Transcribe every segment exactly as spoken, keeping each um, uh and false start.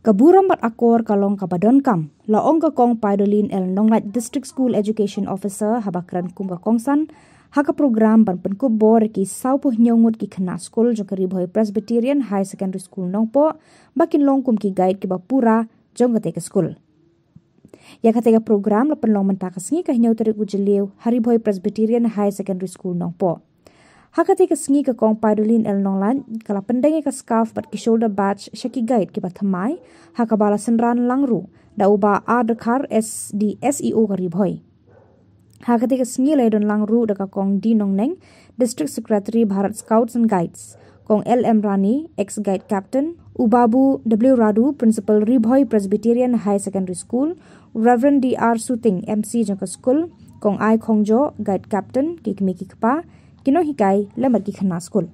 Ka burom bad akor ka long kaba donkam, la ong ka Kong Paidolin L Nonglait, District School Education Officer, haba kren kum ka kongsan ha ka program ban pynkup bor ïa ki sawphew hynñiew ngut ki khynnah skul jong ka Ri Bhoi Presbyterian Higher Secondary School Nongpoh ba kin long kum ki guide kiba pura jong kata ka skul. Ïa kata ka program la pynlong mynta ka sngi, ka hynñiew tarik u Jylliew, ha Ri Bhoi Presbyterian Higher Secondary School Nongpoh. Ha kata ka sngi, ka Kong Paidolin L Nonglait ka la pyndeng ïa ka scarf bad ki shoulder badge sha ki guide kiba thymmai, ha kaba la synran lang ruh da u Bah R Dkhar, S D, S E O ka Ri Bhoi. Ha kata ka sngi la ïadon lang ruh da ka Kong D Nongneng, District Secretary, Bharat Scouts and Guides, Kong L M Rani, ex guide captain, u Babu W Radu, Principal, Ri Bhoi Presbyterian Higher Secondary School, Reverend D R Suting, M C jong ka skul, Kong I Khongjo, guide captain, ki kmie ki kpa, ki nonghikai lem bad ki khynnah skul.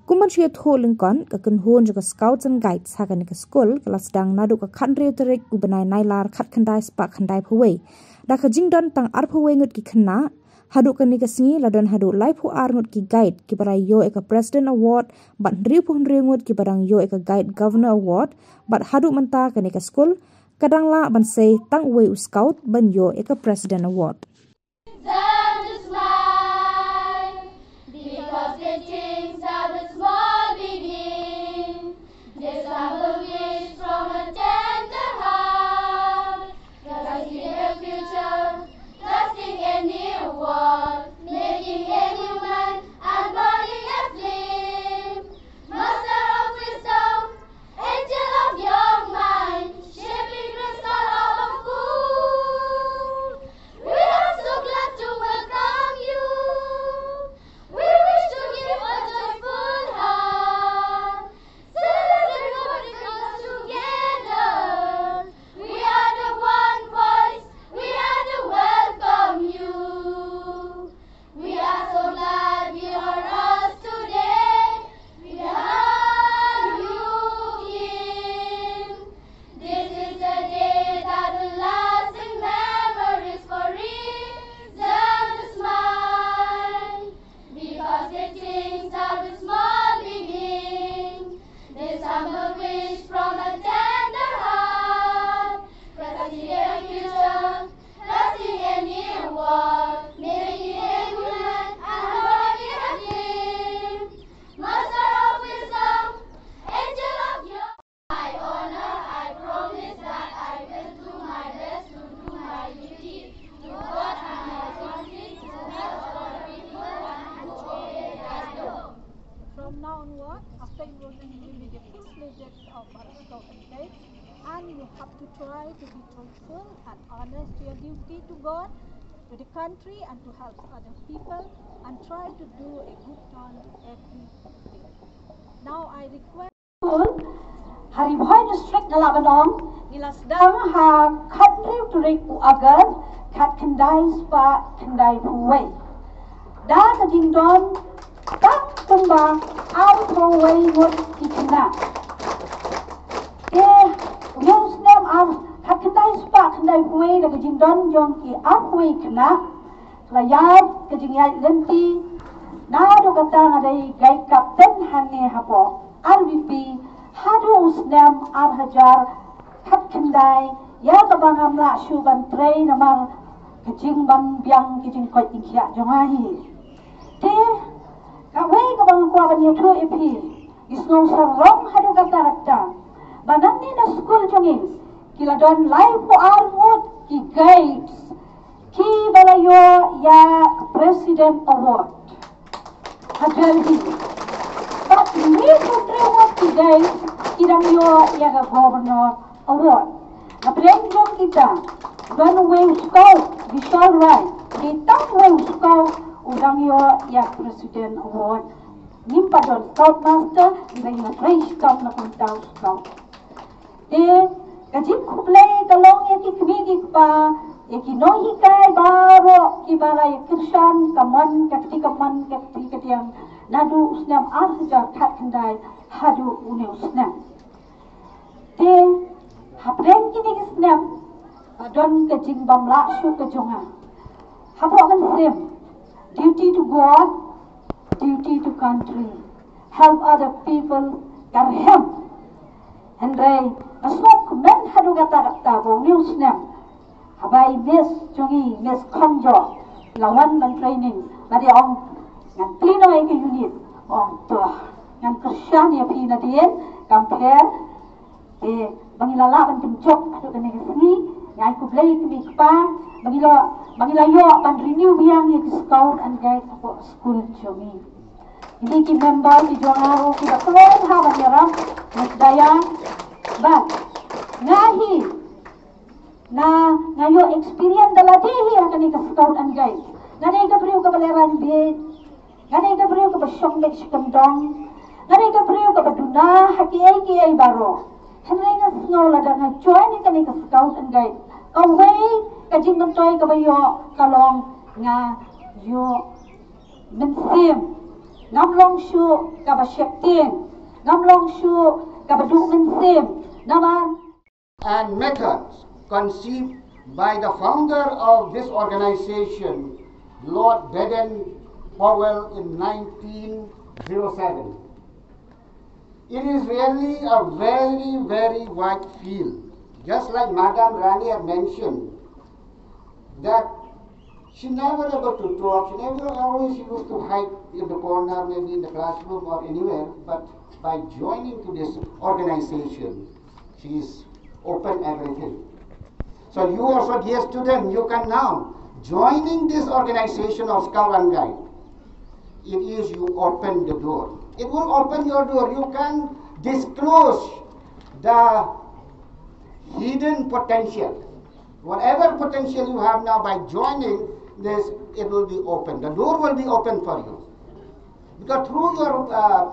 Kum ban shu ïathuh lyngkot, ka kynhun jong ka Scouts and Guides ha kane ka skul ka la sdang naduh ka khathynriew tarik u bnai Nailar khatkhyndai spah khyndaiphew wei da ka jingdon tang arphew wei ngut ki khynnah. Haduh kane ka sngi la don haduh laiphew ar ngut ki guide kiba la ïoh ïa ka President Award bad hynriewphew hynriew ngut kiba dang ïoh ïa ka Guide Governor Award, bad haduh mynta kane ka skul ka dang lah ban sei tang uwei u scout ban ïoh ïa ka President Award. Learn to smile, because great things have a small beginning. This humble wish from a tender heart, trusting a future, trusting a new world, making a human and body a flame. Master of wisdom, angel of young mind, shaping crystal of a fool. We are so glad to welcome you. We wish to give a joyful heart. Celebrate what brings us together. We are the one voice. We are to welcome you. We are so glad you are us today. We are you in. This is the day that will last in memories for reason to smile. Because great things are with small beginning. This humble wish from a tender heart. Trusting a future, trusting a new world. Making a human and body a flame. Master of wisdom, angel of your my honor, I promise that I will do my best to do my duty to God and my country, to help our people and to obey Thy law. From now onward, after enrolling, you will be the full-fledged of our Scout and Guide, and you have to try to be truthful and honest to your duty to God, to the country, and to help other people, and try to do a good turn every day. Now I request School, ha Ri Bhoi District nga lah ban ong, ngi la sdang ha khathynriew tarik u August, khatkhyndai spah khyndaiphew wei. Da ka jingdon tang kumba arphew wei ngut ki khynnah. Te, ïa u snem ar, khatkhyndai spah khyndaiphew wei da ka jingdon jong ki arphew wei khynnah. La ïaid ka jingïaid lynti, naduh kata nga dei guide captain hangne hapoh R B P, haduh u snem ar hajar khatkhyndai, ïa kaba ngam lah shuh ban trei namar ka jingban biang ka jingkoit jingkhiah jong nga hi. Te, kawei kaba nga kwah ban ïathuh ïa phi, ngi sngewsarong haduh katta katta ba nangne na skul jong ngi ki la don laiphew ar ngut ki guides kiba la ïoh ïa ka President Award ha Delhi. Bad hynñiew phew hynriew ngut ki guides ki dang ïoh ïa ka Governor Award. Hapdeng jong kita don uwei u scout, Vishal Rai, dei tang uwei u scout u dang ïoh ïa ka President Award. Ngim pat don Scout Master, ngi dang ïa trei shitom na ka bynta u scout. Te ka jingkhublei ka long ïa ki kmie ki kpa, ïa ki nonghikai baroh kiba la ïa kyrshan ka mon ka kti ka mon ka kti ka diang naduh u snem ar hajar khatkhyndai haduh une u snem. Te hapdeng kine ki snem ka don ka jingbymlah shuh ka jong nga. Hapoh mynsiem, duty to God, duty to country, help other people, Ka rhem. Hynrei nga sngewkmen haduh katta katta ba u hynñiew snem haba i Miss jong ngi, Miss Khongjoh, la wan ban training, bad i ong, ngan plie noh ïa ka unit. Ong to, ngan kyrshan ïa phi nadien, kam pher. Te ba ngi la lah ban pynjop haduh kane ka sngi, nga ai khublei ïa ki kmie kpa ba ngi la, ba ngi la ïoh ban renew biang ïa ki Scout and Guide hapoh skul jong ngi. Ngi ki member ki jong nga ruh ki da kloi bha ban ïarap, nga sdang ïa, bad nga hi, na, nga ïoh experience da lade hi ha kane ka Scout and Guide. Nga dei ka briew kaba lehraiñ bieit, nga dei ka briew kaba shong beit shi kyndong, nga dei ka briew kaba duna ha kiei kiei baroh. Hynrei nga sngew lada nga join ïa kane ka Scout and Guide, kawei ka jingmyntoi kaba ïoh ka long nga ïoh mynsiem. Ngam long shuh kaba sheptieng, ngam long shuh kaba duh mynsiem. Namar and methods conceived by the founder of this organization, Lord Baden-Powell, in nineteen oh seven. It is really a very, very wide field. Just like Madam Rani had mentioned, that she never able to talk, she never, always she used to hide in the corner, maybe in the classroom or anywhere, but by joining to this organization, she is open everything. So you also, dear student, you can now joining this organization of Scout and Guide. It is you open the door. It will open your door. You can disclose the hidden potential. Whatever potential you have now, by joining this, it will be open. The door will be open for you. Because through your uh,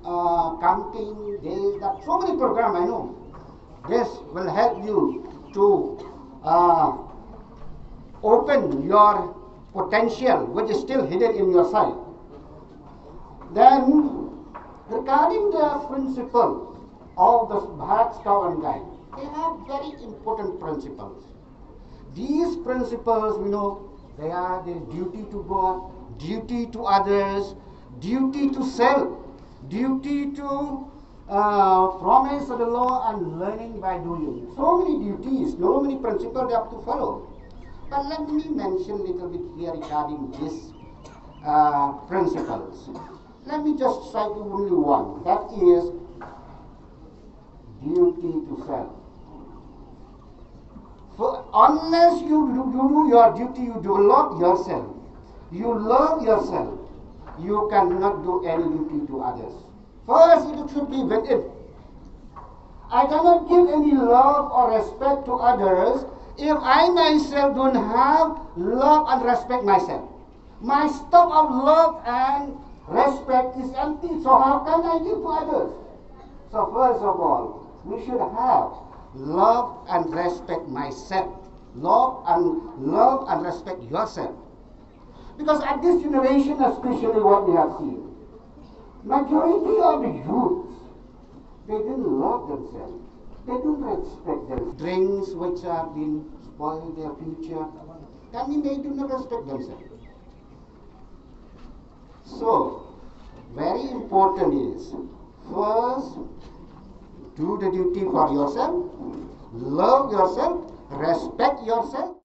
uh, camping, this, that, so many programs I know, this will help you to uh, open your potential which is still hidden in your side. Then, regarding the principle of the Bharat Scout and Guide, they have very important principles. These principles, you know, they are the duty to God, duty to others, duty to self, duty to uh, promise of the law and learning by doing. So many duties, so many principles they have to follow. But let me mention little bit here regarding these uh, principles. Let me just cite only one. That is duty to self. For unless you do, you do your duty, you develop yourself, you love yourself, you cannot do any duty to others. First, it should be within. I cannot give any love or respect to others if I myself don't have love and respect myself. My stock of love and respect is empty, so how can I give to others? So first of all, we should have love and respect myself. Love and love and respect yourself. Because at this generation, especially what we have seen, majority of the youths, they don't love themselves. They don't respect themselves. Drinks which have been spoiled their future. That means they do not respect themselves. So, very important is, first, do the duty for yourself, love yourself, respect yourself.